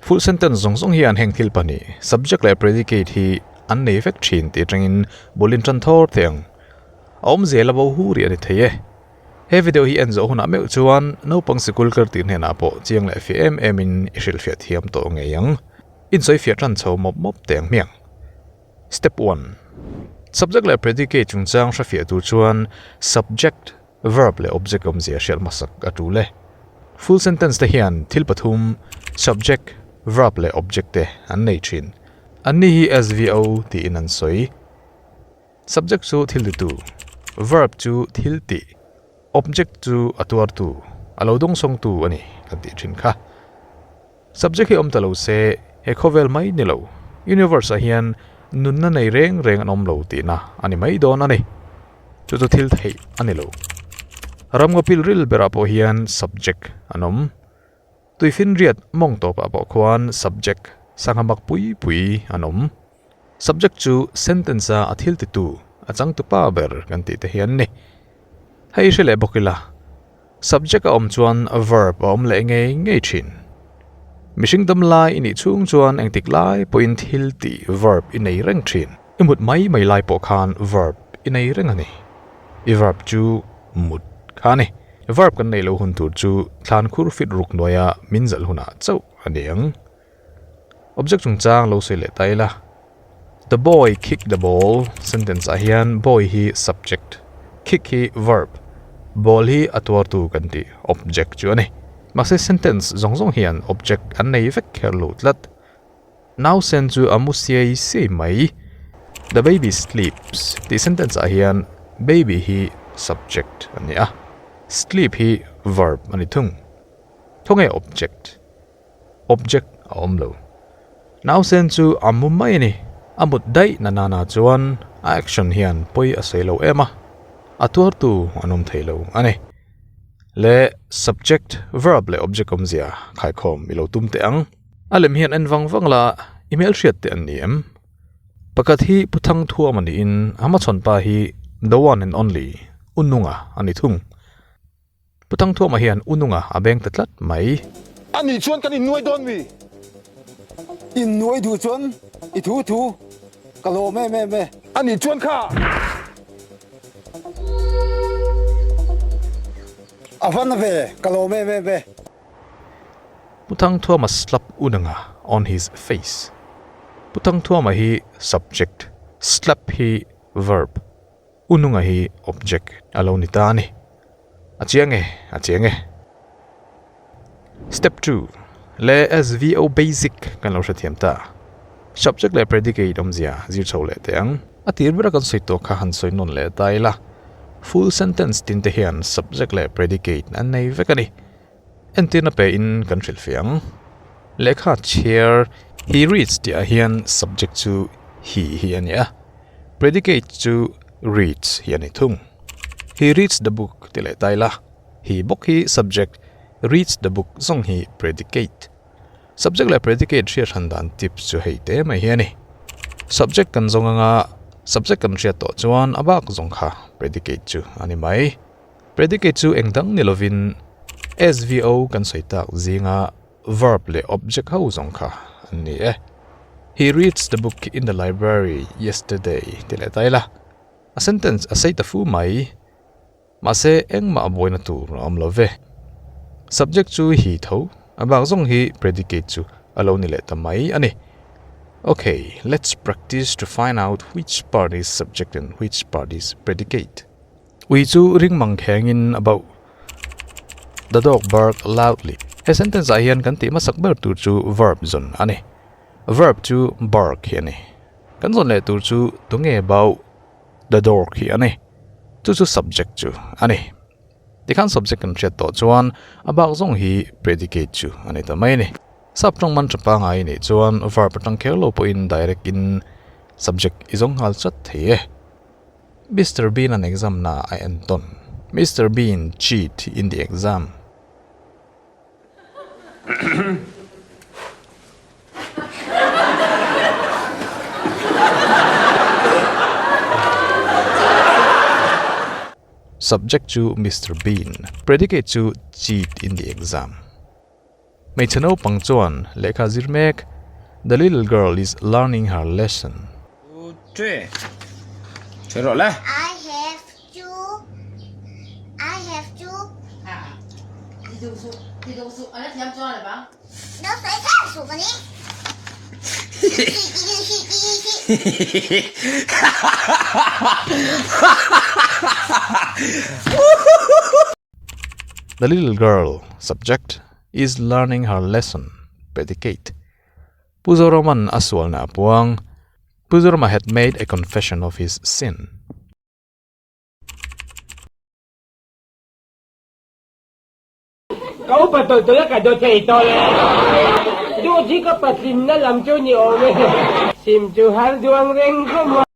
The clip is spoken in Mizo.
Full sentence zawng zawng hian heng thil pahnih, subject leh predicate hi an nei vek thin tih atangin bul in tan thawr thei ang. A awmzia la bo hu rih a ni thei e. He video hi en zawh hunah meuh chuan naupang sikul kal tih hnenah pawh chiang leh fiah em em in i hrilhfiah thiam tawh ngei ang. Insawi fiah tan chho mawp mawp teh ang hmiang. Step one. Subject leh predicate chungchang hrefiah tur chuan subject, verb leh object awmzia hriat hmasak a tul e. Full sentence te hian thil pathum, subject, verb leh object te an nei thin. Anni hi SVO tiin an sawi. Subject chu thil titu, verb chu thil tih, object chu a tuartu, a lo dawngsawngtu a ni kan tih thin kha. Subject hi awm ta lo se he khawvel mai ni lo, universe ah hian nunna nei reng reng an awm lo tihna a ni mai dawn a ni. Chu chu thil theih a ni lo. Ramngaw pilril berah pawh hian subject an awm. Tuifinriat mawng tawpah pawh khuan subject sangha mak pui pui an awm. Subject chu sentence a a thil titu, a changtu pa ber kan tih te hi an ni. Hei hre leh bawk ila, subject a awm chuan verb a awm leh ngei ngei thin. Mihring dam lai i nih chhung chuan engtik lai pawhin thil tih verb i nei reng thin. I mut mai mai lai pawh khan verb i nei reng a ni. I verb chu mut kha a ni. Verb kan neih loh hun tur chu thlan khur fit ruk hnuaia min zalh hunah chauh a ni ang. Object chungchang lo sawi leh ta ila. The boy kicked the ball sentence ah hian boy hi subject, kick hi verb, ball hi a tuartu kan tih object chu a ni. Mahse sentence zawng zawng hian object an nei vek kher lo tlat. Nausen chu a mu siai siai mai. The baby sleeps tih sentence ah hian baby hi subject a ni a, sleep hi verb a ni thung. Khawnge object? Object a awm lo. Nausen chu a mu mai a ni. A mut daih na nana chuan a action hian pawi a sawi lo em a, a tuartu an awm thei lo a ni. Le subject, verb leh object awmzia khaikhawm i lo tum teh ang. A lem hian en vang vang la, i hmelhriat teh an ni em? Pakhat hi Pu Thangthuam a niin a hmachhawn pa hi the one and only U Nunga a ni thung. Pu Thangthuama hian U Nunga a beng ta tlat mai. A nih chuan kan innuai dawn mi? Innuai duh chuan i thu thu ka lawm em em e. A nih chuan kha. A va na ve, ka lawm em em e. Pu Thangthuama slap U Nunga on his face. Pu Thangthuama hi subject, slap hi verb. U Nunga hi object a lo ni ta a ni. A chiang e, a chiang e. Step 2, Le SVO basic kan lo hrethiam ta. Subject leh predicate awmzia zir chho leh teh ang. A tir bera kan sawi tawh kha han sawi nawn leh ta ila. Full sentence tin te hian subject leh predicate an nei vek a ni. Entirna pe in kan hrilhfiah ang. Lehkha chhiar, He reads tih ah hian subject chu he hi a ni a, predicate chu reads hi a ni thung. He reads the book ti leh ta ila, he bawk hi subject, reads the book zawng hi predicate. Subject leh predicate hriat hran dan tips chu hei te mai hi a ni. Subject kan zawng anga subject kan hriat tawh chuan a bak zawng kha predicate chu a ni mai. Predicate chu eng dang ni lovin SVO kan sawi tak zinga verb leh object ho zawng kha an ni e. He reads the book in the library yesterday ti leh ta ila. A sentence a sei ta fu mai. Mahse engmah a buaina tur a awm lo ve. Subject chu he tho, a bak zawng hi predicate chu a lo ni leh ta mai a ni. Okay, let's practice to find out which part is subject and which part is predicate. Ui chu ring mang khengin a bauh. The dog barked loudly. He sentence ah hian kan tih hmasak ber tur chu verb zawn a ni. Verb chu bark hi a ni. Kan zawn leh tur chu tunge bauh? The dog hi a ni. Chu chu subject chu a ni. Tikhan subject kan hriat tawh chuan a bak zawng hi predicate chu a ni ta mai a ni. Sap tawng man tha pangngai nih chuan verb atang kher lo pawhin direct in subject i zawng nghal chat thei e. Mister Bean an exam na a en tawn. Mister Bean cheat in the exam. Subject chu Mister Bean, predicate chu cheat in the exam. Hmeichhe naupang chuan lehkha zir mek, The little girl is learning her lesson. I have two I have two The little girl, subject, is learning her lesson, predicate. Pu Zoraman a sualna a puang. Pu Zorama had made a confession of his sin. Ka upa tawlh tawlh a ka dawt thei tawlh e. Duh chi ka patlinna lam chu ni awm e. Sim chu har duang reng khawm a.